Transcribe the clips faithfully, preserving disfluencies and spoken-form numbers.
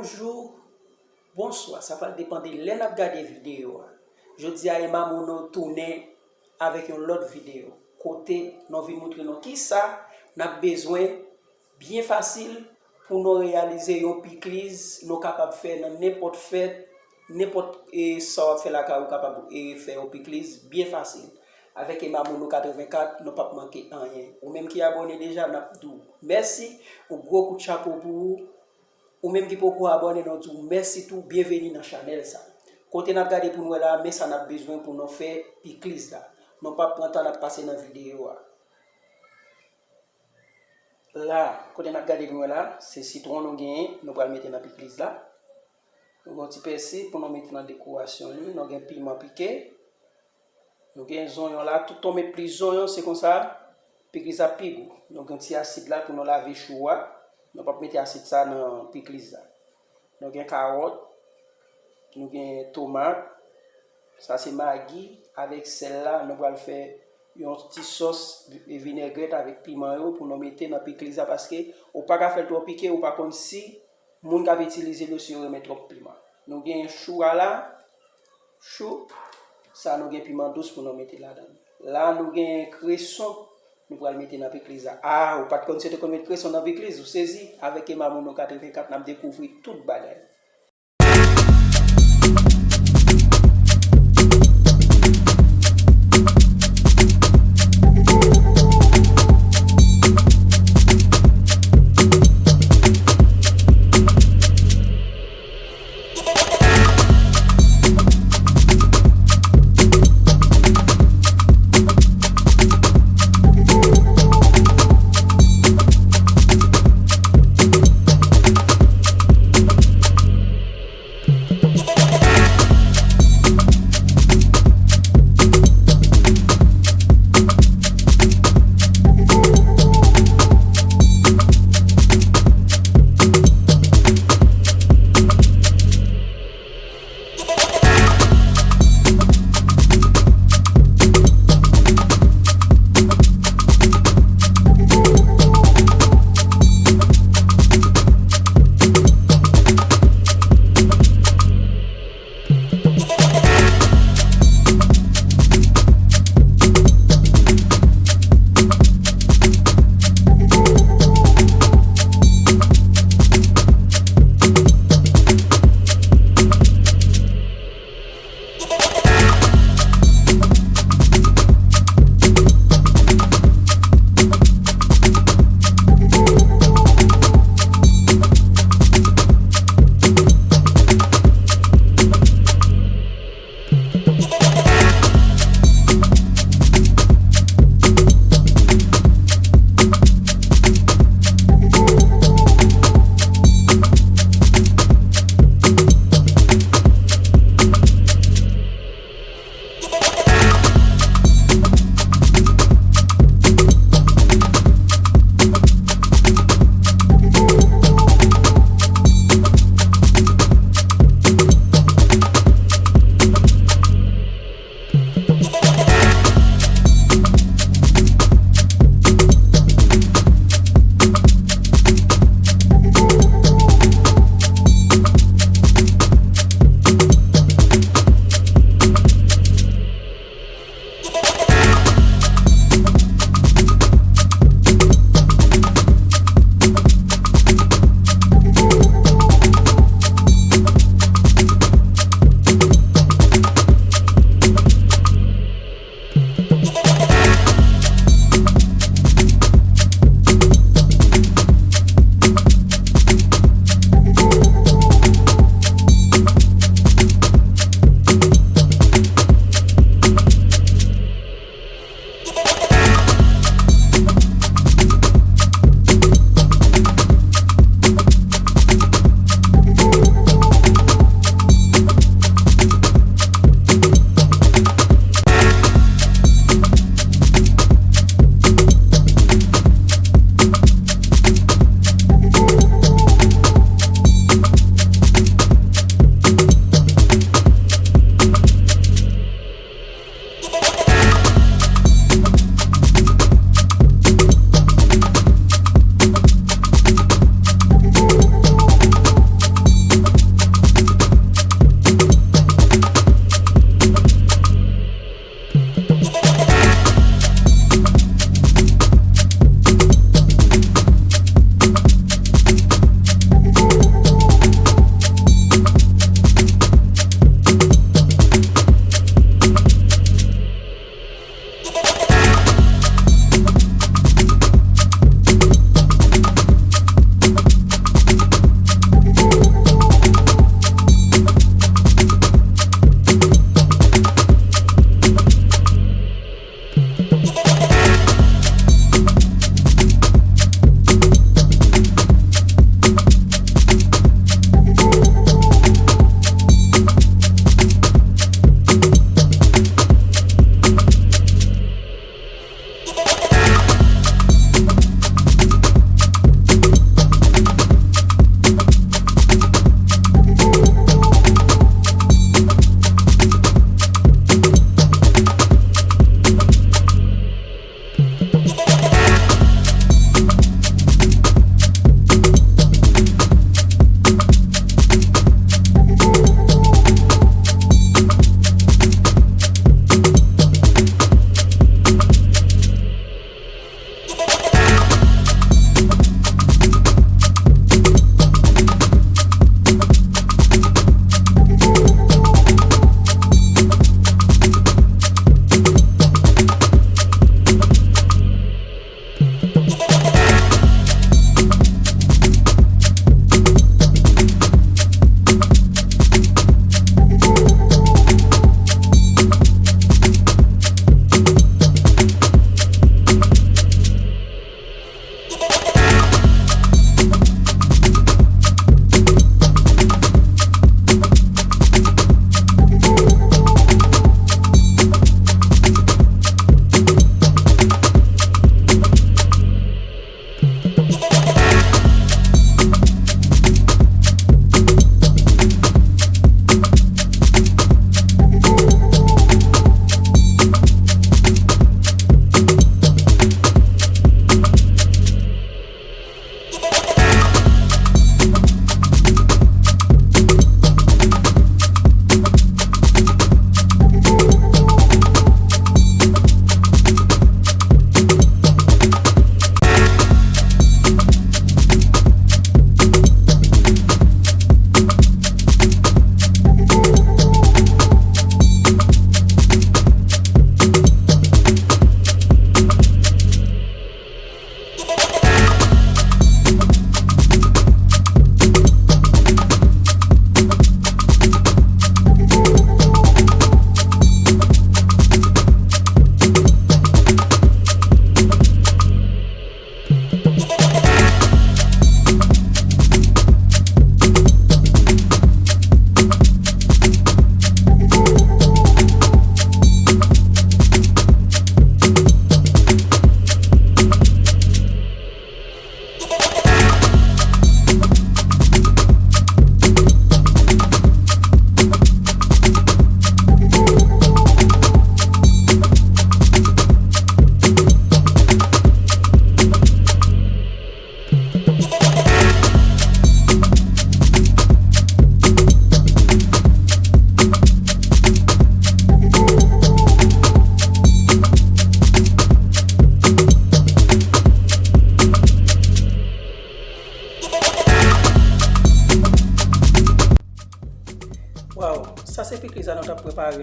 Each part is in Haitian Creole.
Bonjou, bonswa, sa pral depann de lè n ap gade videyo a. Jodi a, Emma Mono tounen avèk yon lòt videyo, kote nou vin montre nou kisa n ap bezwen byen fasil pou nou reyalize yon pikliz nou kapab fè nan nenpòt fèt, nenpòt, e, sa w ap fè lakay ou kapab, e, fè yon pikliz byen fasil. Avèk Emma Mono katrevenkat, nou p ap manke anyen. Ou menm ki abòne deja, n ap di w mèsi, yon gwo kout chapo pou ou. Ou menm ki poko abòne, nou di w mèsi tou, byenveni nan chanèl sa. Kote n ap gade pou n wè la, men sa n ap bezwen pou nou fè pikliz la. Nou p ap pran tan, n ap pase nan videyo a. La, kote n ap gade pou n wè la, se sitwon nou genyen, nou pral mete nan pikliz la. Nou gen yon ti pèsi pou nou mete nan dekorasyon li, nou gen piman pike. Nou gen zonyon la, tout tan w met plis zonyon, se konsa, pikliz la pi gou. Nou gen ti asid la pou nou lave chou a. Nou p ap mete asid sa nan pikliz la. Nou gen kawòt, nou gen tomat. Sa se magi avèk sèl la. Nou pral fè yon ti sòs vi-, vinègrèt avèk piman yo pou nou mete nan pikliz la, paske ou pa ka fè l twò pike, ou pa konn si moun k ap itilize l yo si yo renmen twòp piman. Nou gen chou a la, chou, sa nou gen piman dous pou nou mete ladan l. La nou gen kreson, nou pral mete nan pikliz la. A, ou pa t konn si yo te konn met kreson nan pikliz, ou sezi? Avèk Emma Mono katrevenkat, n ap dekouvri tout bagay.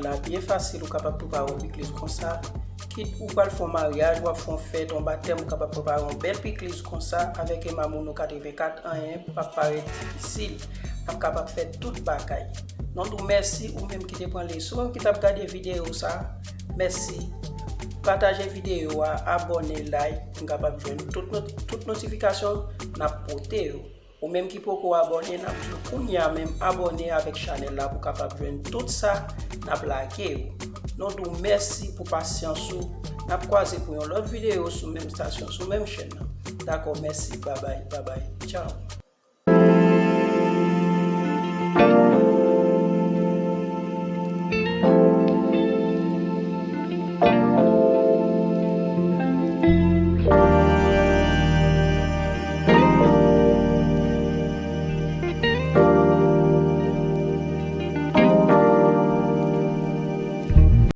la byen fasil, ou kapab prepare yon pikliz konsa. Kit ou pral fè yon maryaj, w ap fè yon fèt, yon batèm, ou kapab prepare yon bèl pikliz konsa avèk Ema Mono katrevenkat, anyen p ap parèt difisil. N ap kapab fè tout bagay. Nou di w mèsi, ou menm ki te pran leson, ki t ap gade videyo sa. Mèsi. Pataje videyo a, abòne, like, pou n kapab jwenn tout, not, tout notifikasyon n ap pote yo. Ou menm ki poko abòne, n ap di w kounye a menm abòne avèk chanèl la pou w kapab jwenn tout sa n ap lage yo. Nou di w mèsi pou pasyans ou. N ap kwaze pou yon lòt videyo sou menm estasyon, sou menm chèn nan. Dakò, mèsi, babay, babay, tchaw.